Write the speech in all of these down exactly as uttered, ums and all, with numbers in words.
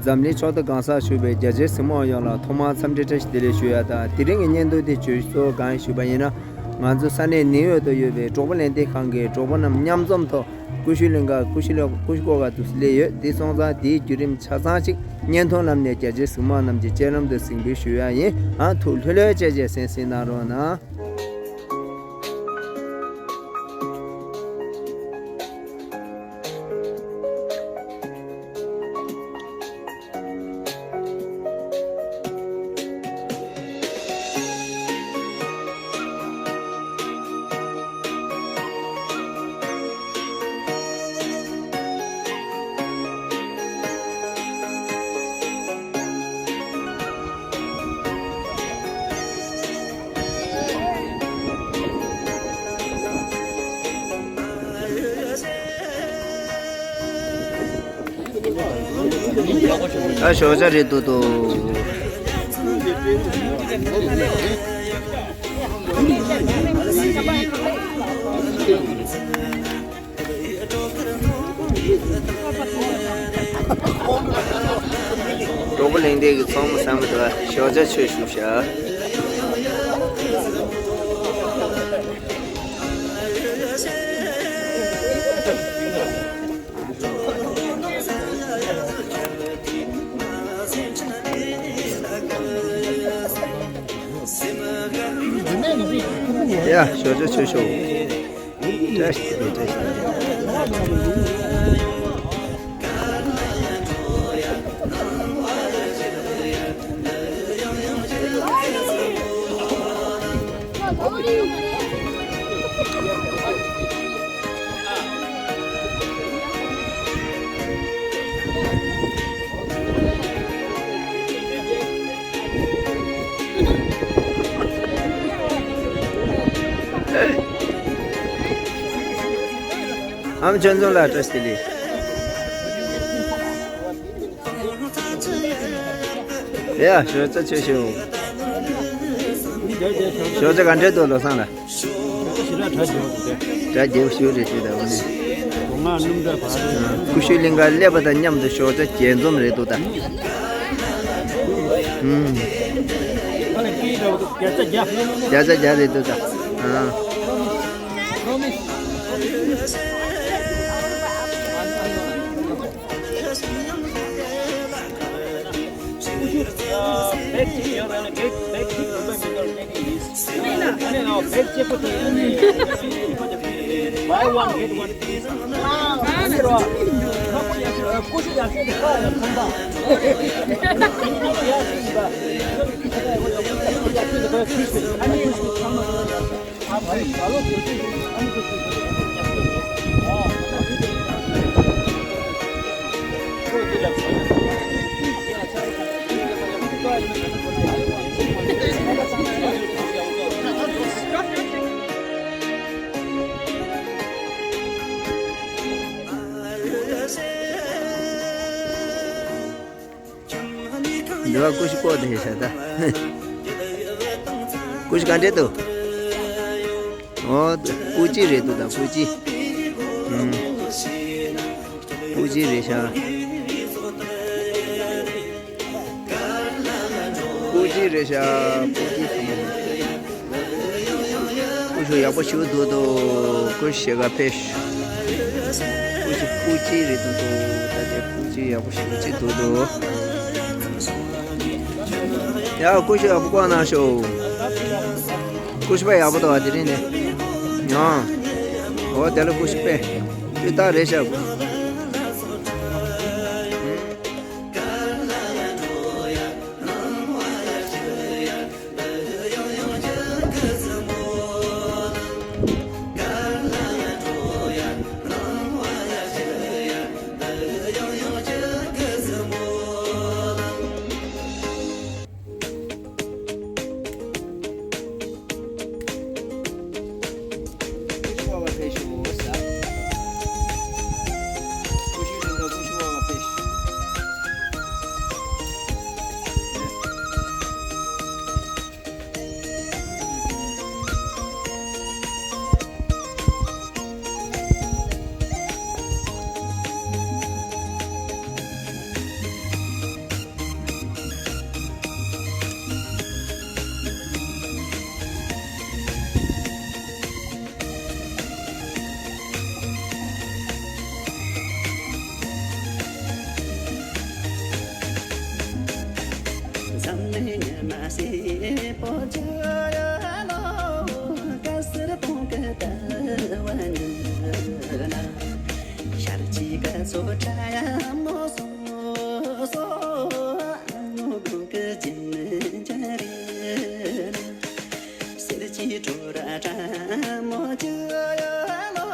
འཛམ་གླིང་ཕྱོགས་མཐའ་གང་སར་བཞུགས་པའི་རྒྱ་ཆེའི་གཟིགས་མོ་བ་ཡོངས་ལ་ཐོག་མར་འཚམས་འདྲི་བཀྲ་ཤིས་བདེ་ལེགས་ཞུ་ཡ་དང་། དེ་རིང་གི་བརྙན་ཐུང་འདི་བརྗོད་གཞི་གཙོ་བོ་གང་ཡིན་ཞུས་པ་ཡིན་ན། ང་ཚོ་ས་གནས་ནིའུ་ཡོག་ཏུ་ཡོད་པའི་གྲོགས་པོ་ལེན་ལྟེ་ཁང་གི་གྲོགས་པོ་རྣམས་མཉམ་འཛོམས་ཐོག་ཀུ་ཤུ་གླིང་ག་ཀུ་ཤུ་གླིང་ཀུ་ཤུ་ཀོ་ག་དུ་སླེབས་ཡོད། དེ་སོང་ཙང་དེའི་བརྒྱུད་རིམ་ཆ་ཚང་ཅིག་བརྙན་ཐུང་ལམ་ནས་རྒྱ་ཆེའི་གཟིགས་མོ་རྣམས་ཀྱི་སྤྱན་ལམ་དུ་གཟིགས་འབུལ་ཞུ་ཡ་ཡིན། ཨ་ཐུགས་ལྷོད་ལྷོད་བྱས་བྱས་གསན་གཟིགས་གནང་རོགས་གནང་། ད་ཞོགས་ཇ་རེད་འདུག་ཏོ། གྲོགས་པོ་གླེང་སྟེགས་ཀྱི་ཚོགས་མི་ཚང་མ་དང་ཞོགས་ཇ་མཆོད་ཞུ་ཤག། ཡ་ཞོགས་ཇ་མཆོད་ཤོག། བཀྲ་ཤིས་བདེ་ལེགས། བཀྲ་ཤིས་བདེ་ལེགས། ཨ་མ་ཆོས་འཛོམས་ལགས་བཀྲ་ཤིས་བདེ་ལེགས། ཡ་ཞོགས་ཇ་མཆོད་ཤོག། ཞོགས་ཇ་ག་འདྲས་འདུག་བློ་བཟང་ལགས། གྲ་རྒྱས་པོ་ཞིག་རེད་འདུག་ད་འོ་ནི། ཀུ་ཤུ་གླིང་ག་སླེབས་པ་དང་མཉམ་དུ་ཞོགས་ཇ་རྒྱས་འཛོམས་རེད་འདུག་ད། ཨུམ། བརྒྱ་ཆ་བརྒྱ་རེད་འདུག་ད། ཨ། Buy one, get one, please. འདི་བ་ཀུ་ཤུ་ཀོ་དེ་ཤ་ད། ཀུ་ཤུ་ག་འདྲས་འདུག། ཨོ། སྤུ་ཅི་རེད་འདུག་ད་སྤུ་ཅི། ཨུམ། སྤུ་ཅི་རེད་ཤག། སྤུ་ཅི་རེད་ཤག། སྤུ་ཅི་ཟེར་ན། ཀུ་ཤུ་ཡག་པོ་ཞིག་འདུག་འདུག། ཀུ་ཤུ་ཞེ་ག་ཕེ་ཤུ། ཀུ་ཤུ་སྤུ་ཅི་རེད་འདུག་འདུག། ད་དེ་སྤུ་ཅི་ཡག་པོ་ཞིག་ཅིག་འདུག་འདུག། ཡ་ཀུ་ཤུ་ཡག་པོ་བཀོག་གནང་ཤོག། ཀུ་ཤུ་པ་ཡག་པོ་འདུག་བ་དེ་རིང་ནས། ཡང་། འོ་དེ་ལ་ཀུ་ཤུ་པས། དུས་རྟགས་རེད་ཤག། གསེར་གྱི་བྲོ་ར་ཁྲ་མོ་ཅི་ཡ་ལོ།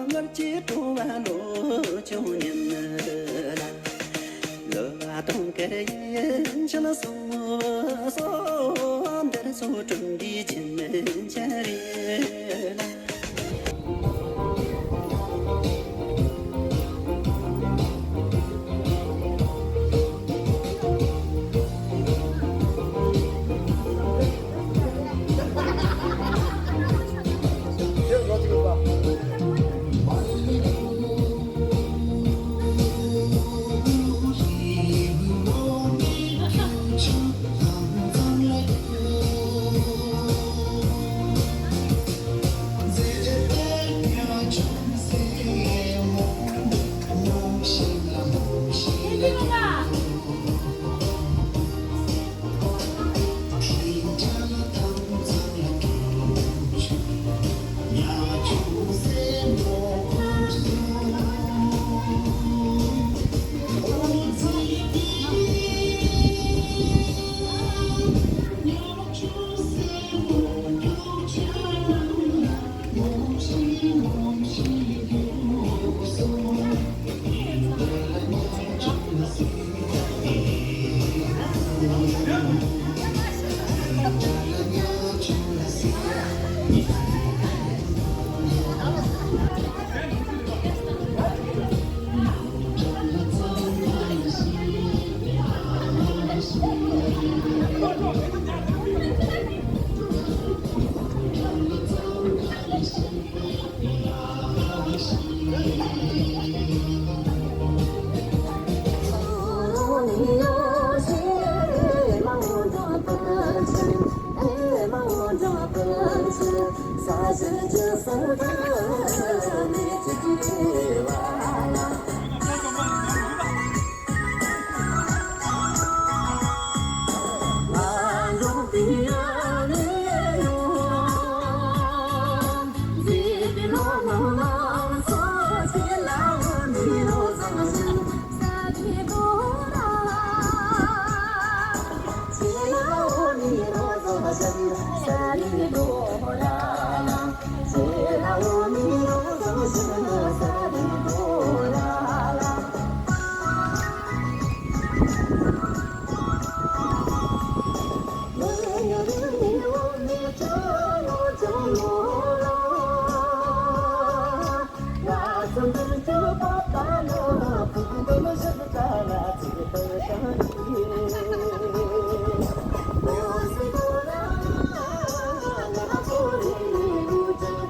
ངར་གྱི་བྲོ་བ་ལོ་ཆུང་ཉིན་ལ། ལོ་བ་སྟོན་ཀའི་ཡན་ཆད་སོང་སོང་། འདིར་ཚོ་གྲོང་གི་ཇི་མིན་ཆ་རེ་ལ།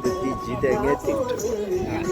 འདི་འདི་ཇི་ལྟར་ངས་ཏིག་ཏུ།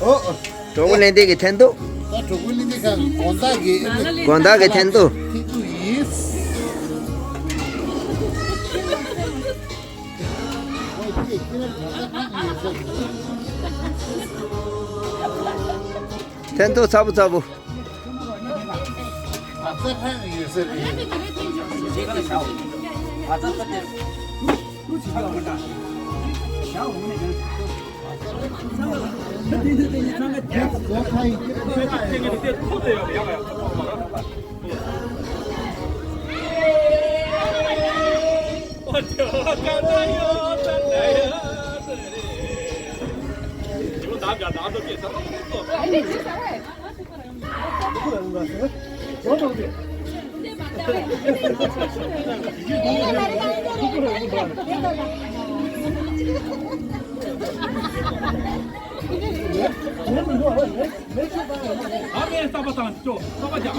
ཨོ། གྲོགས་པོ་གླེང་སྟེགས་ཀྱི་འཐེན་ཐུག་ད་གྲོགས་པོ་གླེང་སྟེགས་ཀྱི་དགོང་དག་གི་དགོང་དག་གི་འཐེན་ཐུག་འཐེན་ཐུག་ཡིན། འཐེན་ཐུག་ཚ་པོ་ཚ་པོ། ད་ངས་གསར་པ་བཏང་ཅོ་གསར་པ་རྒྱག་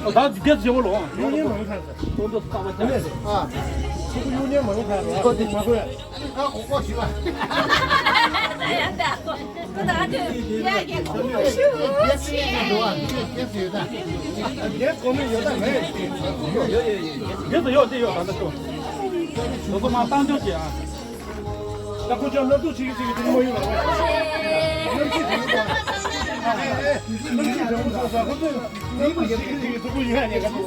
ད་རྒྱ་ཇེ་བོ་ལོ། ཏོན་ཏོ་གསར་པ་རྒྱག་ཨ། ཁོ་ཁོ་ཡོང་ཉན་མ་ཡོང་ཁ་ར་ཁོ་དེ་མ་ཁོ་ཡ། ཨ་ཁོ་ཁོ་ཞིག་ལ། ཡ་ད་ཁོ་ད་ཨ་དེ་ཡ་ཡ་ཁོ་ཁོ་ཞུ་ཆེ། རྒྱ་ཇེ་ཡོད་ད། རྒྱ་གོ་མི་ཡོད་ད་མེད། ཡོད་ཡོད་ཡོད་ཡོད་ད་ད་ཅོ། ལོ་ཚོ་མ་བཏང་ཅོ་ཅེ་ཨ། ད་ཁོ་ཅག་སློབ་ཕྲུག་བྱེད་ཀྱི་བྱེད་ཀྱི་འདུག་མ་ཡོང་ལ། སློབ་ཕྲུག་བྱེད་ཀྱི་འདུག་སློབ་ཕྲུག་བྱེད་ཀྱི་འདུག་ས་ཁོ་ཚོས་སློབ་ཕྲུག་བྱེད་ཀྱི་བྱེད་ཀྱི་འདུག་གོ་ཡིན་ཡ་ཉེ་ག་འདུག་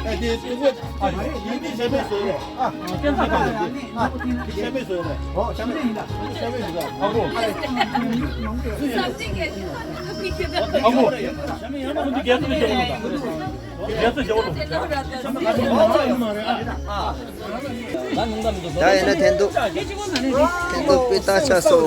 ཨ་དེ་སྟུག་པོ་ཨ་ཡིན་དེ་ཞབས་པད་བཟོས་རེད། ཨ་སྐྱེན་ཚ་གང་རེད། ཨ་ཞབས་པད་བཟོས་རེད། ཨོ་ཞབས་པད་ཡིན་ད། ཞབས་པད་བཟོས་ཨ་ཁོ། ཨ་ཁོ། ཁོ་འདི་རྒྱལ་ཚ་ནས་ཞབས་པད་བཟོས་ད། རྒྱལ་ཚ་ཞབས་པད་བཟོས། ད་ཡིན་ན་འཐེན་ཐུག་འཐེན་ཐུག་པི་ཏ་ཆ་སོ།